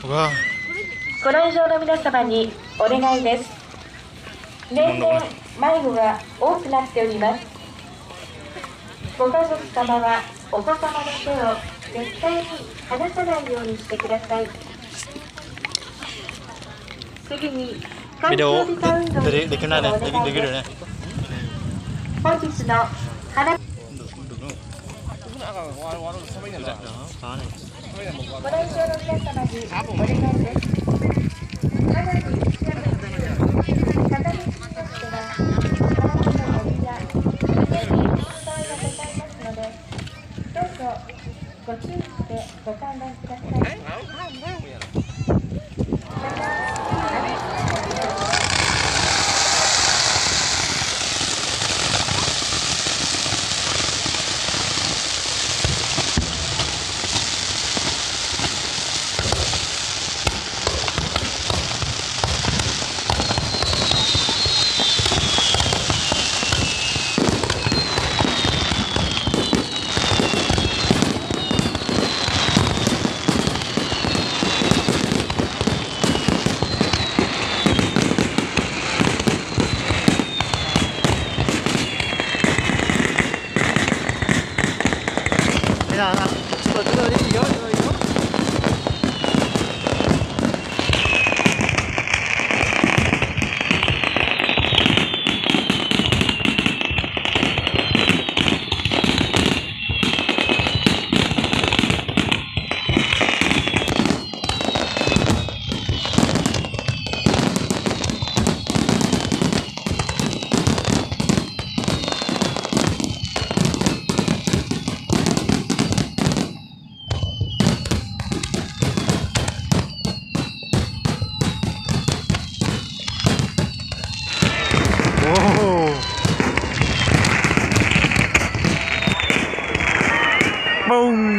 ご来場の皆様にお願いです。年々迷子が多くなっております。ご家族様はお子様の手を絶対に離さないようにしてください。次に、環境美化運動についてお話しします。 Video de qué, de qué, de qué. 本日の花 ご来場の皆様にお願いです。花火に注意、風向きについては、花火の森が大変問題がございますので、どうぞご注意してご観覧ください。 Boom.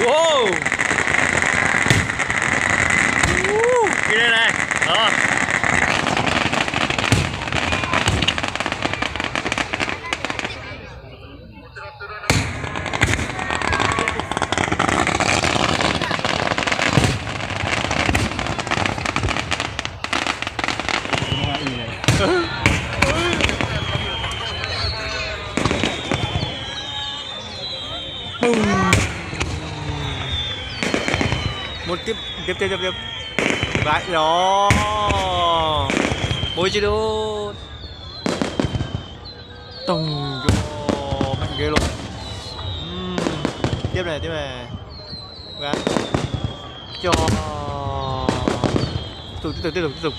Wow. Ua, kis ne na. Muaj tib teb teb teb teb. Vãi los. Muaj ib tsi lub. Toog, yog meej nkev los. Tib ne, tib ne. Cog. Tib tug, tib tug, tib tug.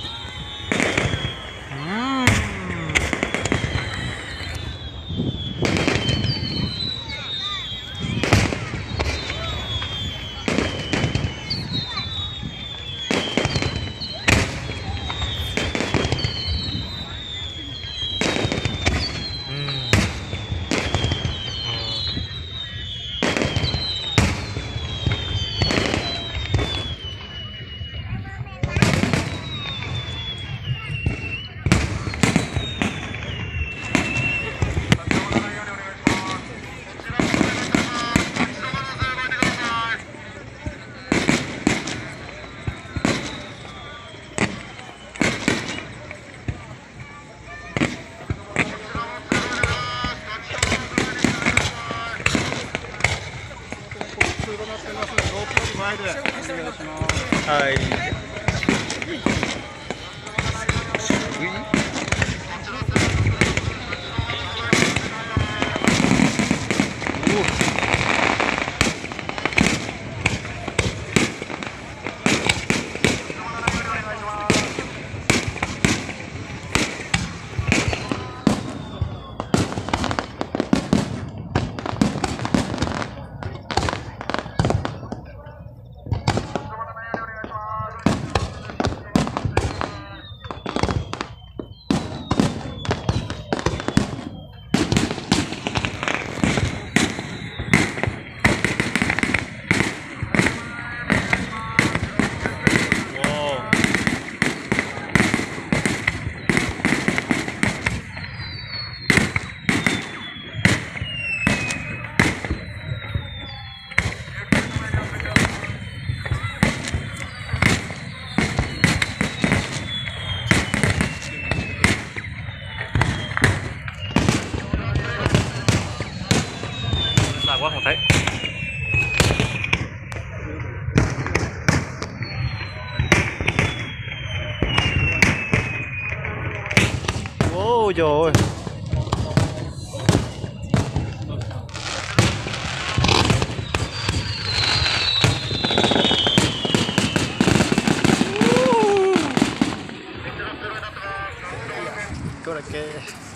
Ua yog koj la ke.